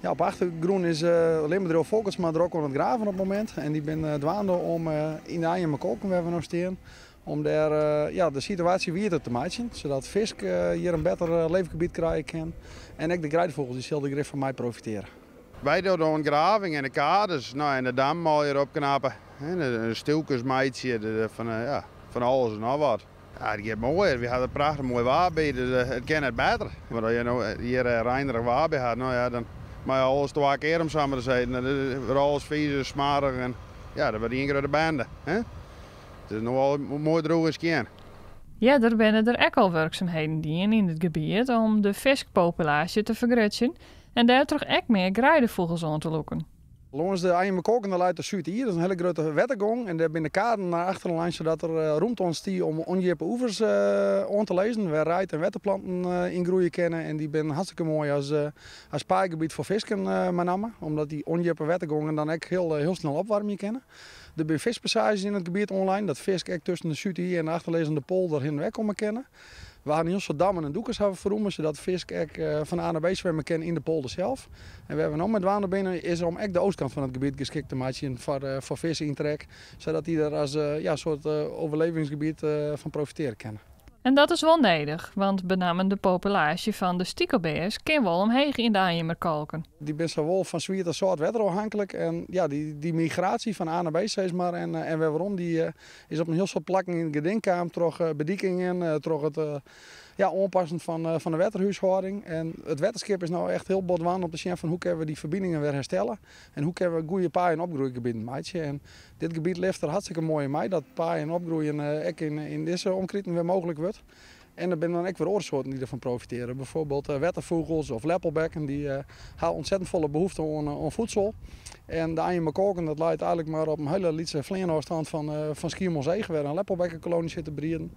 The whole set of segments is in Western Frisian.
Ja, op de achtergrûn is leanbedriuw Folkertsma drok oan it graven op it momint. En dy binne dwaande om yn de Anjumerkolken wêr't we no stean, om dêr ja, de situaasje wieter te meitsjen, sadat fisk hjir in better leefgebiet krije kin. En ek de greidefûgels dy sille der grif fan mei profitearje. Wy dogge de ûntgraving en de kades, no, en de dammen allegear opknappe. De stuwkes meitsje, fan, ja, fan alles en noch wat. Ja, it giet moai. Wy hawwe der prachtich moai waar by, dus it kin net better. Want as je no hjir reinerich waar by ha, no ja, dan moatte je alles twa kear om samar te sizzen. Dan wurdt alles fiis en smoarch en ja, dat wurdt ien grutte bende. Hè? It is no al moai drûch en skjin. Earder binne der ek al wurksumheden dien yn it gebiet om de fiskpopulaasje te fergrutsjen en dêrtroch ek mear greidefûgels oan te lûken. Lâns de Anjumerkolken leit de Súd-Ie, dat is in hiele grutte wettergong. En dêr binne de kaden nei achteren lein sadat der rûmte ûntstie om ûndjippe oevers oan te lizzen, wêr reid en wetterplanten yn groeie kinne. En dy binne hartstikke moai as as paaigebiet foar fisken mei namme, omdat dy ûndjippe wettergongen dan ek hiel, hiel snel opwaarmje kinne. Der binne fiskpassaazjes yn it gebiet oanlein, dat fisk ek tusken de Súd-Ie en de achterlizzende polder hinne en wer komme kinne. We hawwe in hiel soad dammen en dûkers hawwe ferrûme, sadat fisk ek fan A nei B swimme kin yn de polder sels. En wêr't we no mei dwaande binne, is om ek de oostkant fan it gebiet geskikt te meitsjen foar foar fiskyntrek, sadat dy der as ja, soart oerlivingsgebiet fan profitearje kinne. En dat is wol nedich, want benammen de populaasje fan de stikelbears kin wol omheech yn de Anjumerkolken. Dy binne sawol fan swiet as sâlt wetter ôfhinklik. En ja, dy migraasje fan A nei B sis mar en wer werom, dy is op in hiel soad plakken yn it geding kaam troch bedikingen, troch it ja, oanpassen fan de wetterhúshâlding. En it wetterskip is no echt hiel bot dwaande om te sjen fan hoe kinne we dy ferbiningen wer herstelle en hoe kinne we goede paai- en opgroeigebieten meitsje. En dit gebiet lift der hartstikke moai mei dat paai en opgroeien ek yn dizze omkriten wer mooglik wurdt. En der binne dan ek wer oare soarten dy't derfan profitearje. Bijvoorbeeld wetterfûgels of leppelbekken, dy ha ontzettend folle behoefte oan voedsel. En de Anjumerkolken, dat leit eigenlik mar op in hiele lytse fleanôfstân fan Skiermûntseach, wêr in leppelbekkenkoloanje sit te brieden.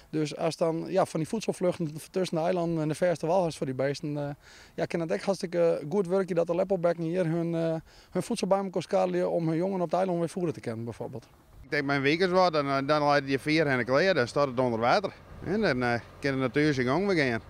Dus ast dan ja, fan dy voedselvluchten tusken de eilannen en de fêste wâl hast foar dy beesten, ja, kin it ek hartstikke goed wurkje dat de leppelbekken hjir hun voedsel by mekoar skarrelje om hun jongen op it eilân wer foere te kinnen, bijvoorbeeld. Ik tink mei in wike as wat, dan leit it hjir fier hinne klear, dan stiet it ûnder wetter. En dan kin de natuer syn gong wer gean.